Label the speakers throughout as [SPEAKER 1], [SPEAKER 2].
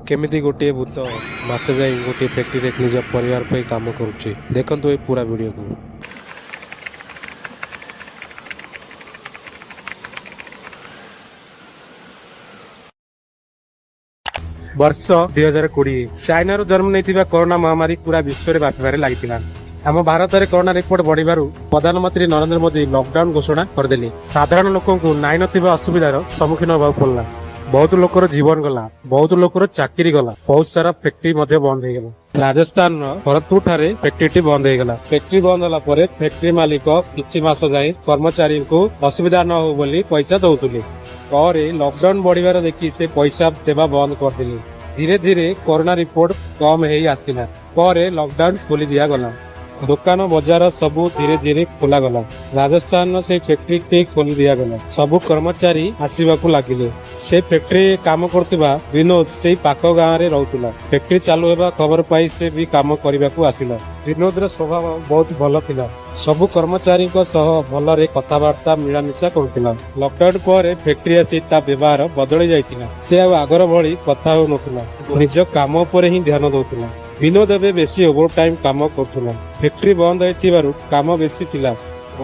[SPEAKER 1] କେମିତି ଗୋଟିଏ ଭୂତ ମାସେ ଯାଇ ଗୋଟିଏ ଫ୍ୟାକ୍ଟ୍ରିରେ ନିଜ ପରିବାର ପାଇଁ କାମ କରୁଛି, ଦେଖନ୍ତୁ ଏଇ ପୁରା ଭିଡ଼ିଓକୁ। ବର୍ଷ 2020 ଚାଇନାରୁ ଜନ୍ମ ନେଇଥିବା କରୋନା ମହାମାରୀ ପୁରା ବିଶ୍ୱରେ ବ୍ୟାପିବାରେ ଲାଗିଥିଲା। ଆମ ଭାରତରେ କରୋନା ରିପୋର୍ଟ ବଢିବାରୁ ପ୍ରଧାନମନ୍ତ୍ରୀ ନରେନ୍ଦ୍ର ମୋଦି ଲକଡାଉନ ଘୋଷଣା କରିଦେଲେ। ସାଧାରଣ ଲୋକଙ୍କୁ ନାହିଁ ନଥିବା ଅସୁବିଧାର ସମ୍ମୁଖୀନ ହେବାକୁ ପଡିଲା। ବହୁତ ଲୋକର ଜୀବନ ଗଲା, ବହୁତ ଲୋକର ଚାକିରି ଗଲା, ବହୁତ ସାରା ଫ୍ୟାକ୍ଟ୍ରି ମଧ୍ୟ ବନ୍ଦ ହେଇଗଲା। ରାଜସ୍ଥାନର ଭରତପୁର ଠାରେ ଫ୍ୟାକ୍ଟ୍ରିଟି ବନ୍ଦ ହେଇଗଲା। ଫ୍ୟାକ୍ଟ୍ରି ବନ୍ଦ ହେଲା ପରେ ଫ୍ୟାକ୍ଟ୍ରି ମାଲିକ କିଛି ମାସ ଯାଏ କର୍ମଚାରୀଙ୍କୁ ଅସୁବିଧା ନ ହଉ ବୋଲି ପଇସା ଦଉଥିଲେ। ପରେ ଲକଡାଉନ ବଢିବାର ଦେଖି ସେ ପଇସା ଦେବା ବନ୍ଦ କରିଦେଲେ। ଧୀରେ ଧୀରେ କରୋନା ରିପୋର୍ଟ କମ ହେଇ ଆସିଲା। ପରେ ଲକଡାଉନ ଖୋଲି ଦିଆଗଲା। ଦୋକାନ ବଜାର ସବୁ ଧୀରେ ଧୀରେ ଖୋଲାଗଲା। ରାଜସ୍ଥାନର ସେଇ ଫ୍ୟାକ୍ଟ୍ରିଟି ଖୋଲି ଦିଆଗଲା। ସବୁ କର୍ମଚାରୀ ଆସିବାକୁ ଲାଗିଲେ। ସେ ଫ୍ୟାକ୍ଟ୍ରିରେ କାମ କରୁଥିବା ବିନୋଦ ସେଇ ପାଖ ଗାଁରେ ରହୁଥିଲା। ଫ୍ୟାକ୍ଟ୍ରି ଚାଲୁ ହେବା ଖବର ପାଇ ସେ ବି କାମ କରିବାକୁ ଆସିଲା। ବିନୋଦର ସ୍ୱଭାବ ବହୁତ ଭଲ ଥିଲା। ସବୁ କର୍ମଚାରୀଙ୍କ ସହ ଭଲରେ କଥାବାର୍ତ୍ତା, ମିଳାମିଶା କରୁଥିଲା। ଲକଡାଉନ ପରେ ଫ୍ୟାକ୍ଟ୍ରି ଆସି ତା ବ୍ୟବହାର ବଦଳି ଯାଇଥିଲା। ସେ ଆଉ ଆଗର ଭଳି କଥା ହେଉନଥିଲା, ନିଜ କାମ ଉପରେ ହିଁ ଧ୍ୟାନ ଦଉଥିଲା। ବିନୋଦ ଏବେ ବେଶୀ ଓଭର ଟାଇମ କାମ କରୁଥିଲା। ଫ୍ୟାକ୍ଟ୍ରି ବନ୍ଦ ହେଇଥିବାରୁ କାମ ବେଶୀ ଥିଲା,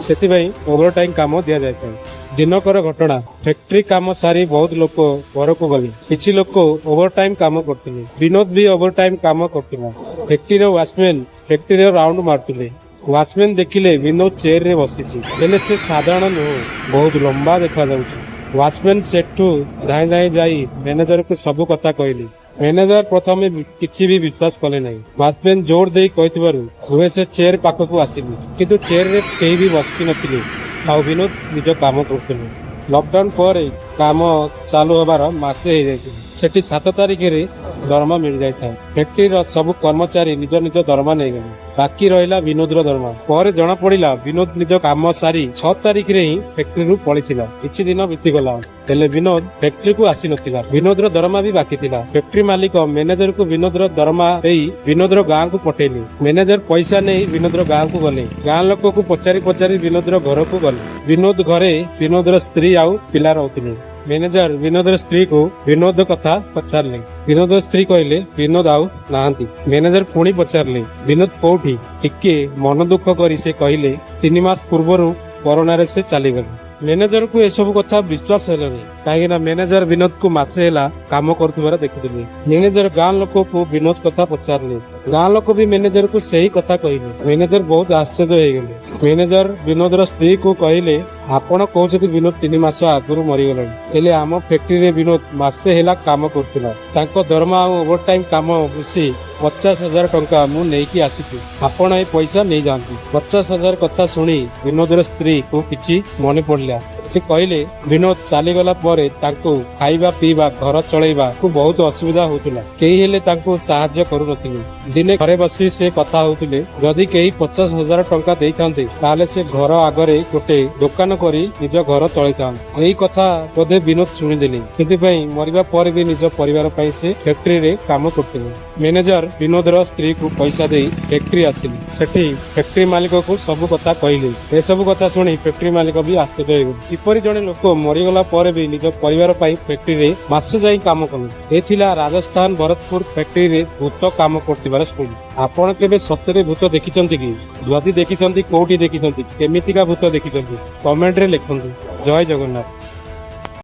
[SPEAKER 1] ସେଥିପାଇଁ ଓଭର ଟାଇମ କାମ ଦିଆଯାଇଥାଏ। ଦିନକର ଘଟଣା, ଫ୍ୟାକ୍ଟ୍ରି କାମ ସାରି ବହୁତ ଲୋକ ଘରକୁ ଗଲେ। କିଛି ଲୋକ ଓଭର ଟାଇମ କାମ କରୁଥିଲେ। ବିନୋଦ ବି ଓଭର ଟାଇମ କାମ କରୁଥିଲା। ଫ୍ୟାକ୍ଟ୍ରିର ୱାଚମ୍ୟାନ ଫ୍ୟାକ୍ଟ୍ରିର ରାଉଣ୍ଡ ମାରୁଥିଲେ। ୱାଚମ୍ୟାନ ଦେଖିଲେ ବିନୋଦ ଚେୟାରରେ ବସିଛି, ହେଲେ ସେ ସାଧାରଣ ନୁହଁ, ବହୁତ ଲମ୍ବା ଦେଖାଯାଉଛି। ୱାଚମ୍ୟାନ ସେଠୁ ଧାଇଁ ଧାଇଁ ଯାଇ ମ୍ୟାନେଜରକୁ ସବୁ କଥା କହିଲେ। ମ୍ୟାନେଜର ପ୍ରଥମେ କିଛି ବି ବିଶ୍ୱାସ କଲେ ନାହିଁ। ୱାଚମ୍ୟାନ ଜୋର ଦେଇ କହିଥିବାରୁ ହୁଏ ସେ ଚେୟାର ପାଖକୁ ଆସିଲେ, କିନ୍ତୁ ଚେୟାରରେ କେହି ବି ବସି ନଥିଲେ ଆଉ ବିନୋଦ ନିଜ କାମ କରୁଥିଲେ। ଲକଡାଉନ ପରେ କାମ ଚାଲୁ ହେବାର ମାସେ ହେଇଯାଇଥିଲା। ସେଠି 7 ତାରିଖରେ ଦରମା ମିଳିଯାଇଥାଏ। ଫ୍ୟାକ୍ଟ୍ରିର ସବୁ କର୍ମଚାରୀ ନିଜ ନିଜ ଦରମା ନେଇଗଲେ, ବାକି ରହିଲା ବିନୋଦର ଦରମା। ପରେ ଜଣା ପଡିଲା ବିନୋଦ ନିଜ କାମ ସାରି 6 ତାରିଖରେ ହିଁ ଫ୍ୟାକ୍ଟ୍ରିରୁ ପଳେଇଥିଲା। କିଛି ଦିନ ବିତିଗଲା, ହେଲେ ବିନୋଦ ଫ୍ୟାକ୍ଟ୍ରିକୁ ଆସିନଥିଲା। ବିନୋଦର ଦରମା ବି ବାକି ଥିଲା। ଫ୍ୟାକ୍ଟ୍ରି ମାଲିକ ମ୍ୟାନେଜରକୁ ବିନୋଦର ଦରମା ଦେଇ ବିନୋଦର ଗାଁକୁ ପଠେଇଲେ। ମ୍ୟାନେଜର ପଇସା ନେଇ ବିନୋଦର ଗାଁକୁ ଗଲେ। ଗାଁ ଲୋକକୁ ପଚାରି ପଚାରି ବିନୋଦର ଘରକୁ ଗଲେ। ବିନୋଦ ଘରେ ବିନୋଦର ସ୍ତ୍ରୀ ଆଉ ପିଲା ରହୁଥିଲେ। ମ୍ୟାନେଜର ବିନୋଦର ସ୍ତ୍ରୀକୁ ବିନୋଦ କଥା ପଚାରିଲେ। ବିନୋଦର ସ୍ତ୍ରୀ କହିଲେ ବିନୋଦ ଆଉ ନାହାନ୍ତି। ମ୍ୟାନେଜର ପୁଣି ପଚାରିଲେ ବିନୋଦ କୋଉଠି? ଟିକେ ମନ ଦୁଃଖ କରି ସେ କହିଲେ 3 ମାସ ପୂର୍ବରୁ କରୋନାରେ ସେ ଚାଲିଗଲେ। ମ୍ୟାନେଜରକୁ ଏସବୁ କଥା ବିଶ୍ୱାସ ହେଲାନି, କାହିଁକି ନା ମ୍ୟାନେଜର ବିନୋଦକୁ ମାସେ ହେଲା କାମ କରୁଥିବାର ଦେଖୁଥିଲେ। ମ୍ୟାନେଜର ଗାଁ ଲୋକକୁ ବିନୋଦ କଥା ପଚାରିଲେ। ଗାଁ ଲୋକ ବି ମ୍ୟାନେଜରକୁ ସେଇ କଥା କହିଲେ। ମ୍ୟାନେଜର ବହୁତ ଆଶ୍ଚର୍ଯ୍ୟ ହେଇଗଲେ। ମ୍ୟାନେଜର ବିନୋଦର ସ୍ତ୍ରୀକୁ କହିଲେ, ଆପଣ କହୁଛନ୍ତି ବିନୋଦ 3 ମାସ ଆଗରୁ ମରିଗଲେଣି, ହେଲେ ଆମ ଫ୍ୟାକ୍ଟ୍ରିରେ ବିନୋଦ ମାସେ ହେଲା କାମ କରୁଥିଲା। ତାଙ୍କ ଦରମା ଆଉ ଓଭର ଟାଇମ କାମ ମିଶି 50,000 ଟଙ୍କା ମୁଁ ନେଇକି ଆସିଛି, ଆପଣ ଏ ପଇସା ନେଇଯାଆନ୍ତୁ। 50,000 କଥା ଶୁଣି ବିନୋଦର ସ୍ତ୍ରୀକୁ କିଛି ମନେ ପଡିଲା। ସେ କହିଲେ ବିନୋଦ ଚାଲିଗଲା ପରେ ତାଙ୍କୁ ଖାଇବା ପିଇବା, ଘର ଚଳେଇବାକୁ ବହୁତ ଅସୁବିଧା ହଉଥିଲା। କେହି ହେଲେ ତାଙ୍କୁ ସାହାଯ୍ୟ କରୁନଥିଲେ। ଦିନେ ଘରେ ବସି ସେ କଥା ହଉଥିଲେ, ଯଦି କେହି 50,000 ଟଙ୍କା ଦେଇଥାନ୍ତେ ତାହେଲେ ସେ ଘର ଆଗରେ ଗୋଟେ ଦୋକାନ କରି ନିଜ ଘର ଚଳେଇଥାନ୍ତେ। ଏଇ କଥା ବୋଧେ ବିନୋଦ ଶୁଣିଦେଲେ। ସେଥିପାଇଁ ମରିବା ପରେ ବି ନିଜ ପରିବାର ପାଇଁ ସେ ଫ୍ୟାକ୍ଟ୍ରିରେ କାମ କରୁଥିଲେ। ମ୍ୟାନେଜର ବିନୋଦର ସ୍ତ୍ରୀକୁ ପଇସା ଦେଇ ଫ୍ୟାକ୍ଟ୍ରି ଆସିଲେ। ସେଠି ଫ୍ୟାକ୍ଟ୍ରି ମାଲିକକୁ ସବୁ କଥା କହିଲେ। ଏସବୁ କଥା ଶୁଣି ଫ୍ୟାକ୍ଟ୍ରି ମାଲିକ ବି ଆଶ୍ଚର୍ଯ୍ୟ ହେଇଗଲେ। କିପରି ଜଣେ ଲୋକ ମରିଗଲା ପରେ ବି ନିଜ ପରିବାର ପାଇଁ ଫ୍ୟାକ୍ଟ୍ରିରେ ମାସେ ଯାଇ କାମ କଲେ। ଏ ଥିଲା ରାଜସ୍ଥାନ ଭରତପୁର ଫ୍ୟାକ୍ଟ୍ରିରେ ଭୂତ କାମ କରୁଥିବାର ଷ୍ଟୋରି। ଆପଣ କେବେ ସତରେ ଭୂତ ଦେଖିଛନ୍ତି କି? ଯଦି ଦେଖିଛନ୍ତି, କୋଉଠି ଦେଖିଛନ୍ତି, କେମିତିକା ଭୂତ ଦେଖିଛନ୍ତି, କମେଣ୍ଟରେ ଲେଖନ୍ତୁ। ଜୟ ଜଗନ୍ନାଥ।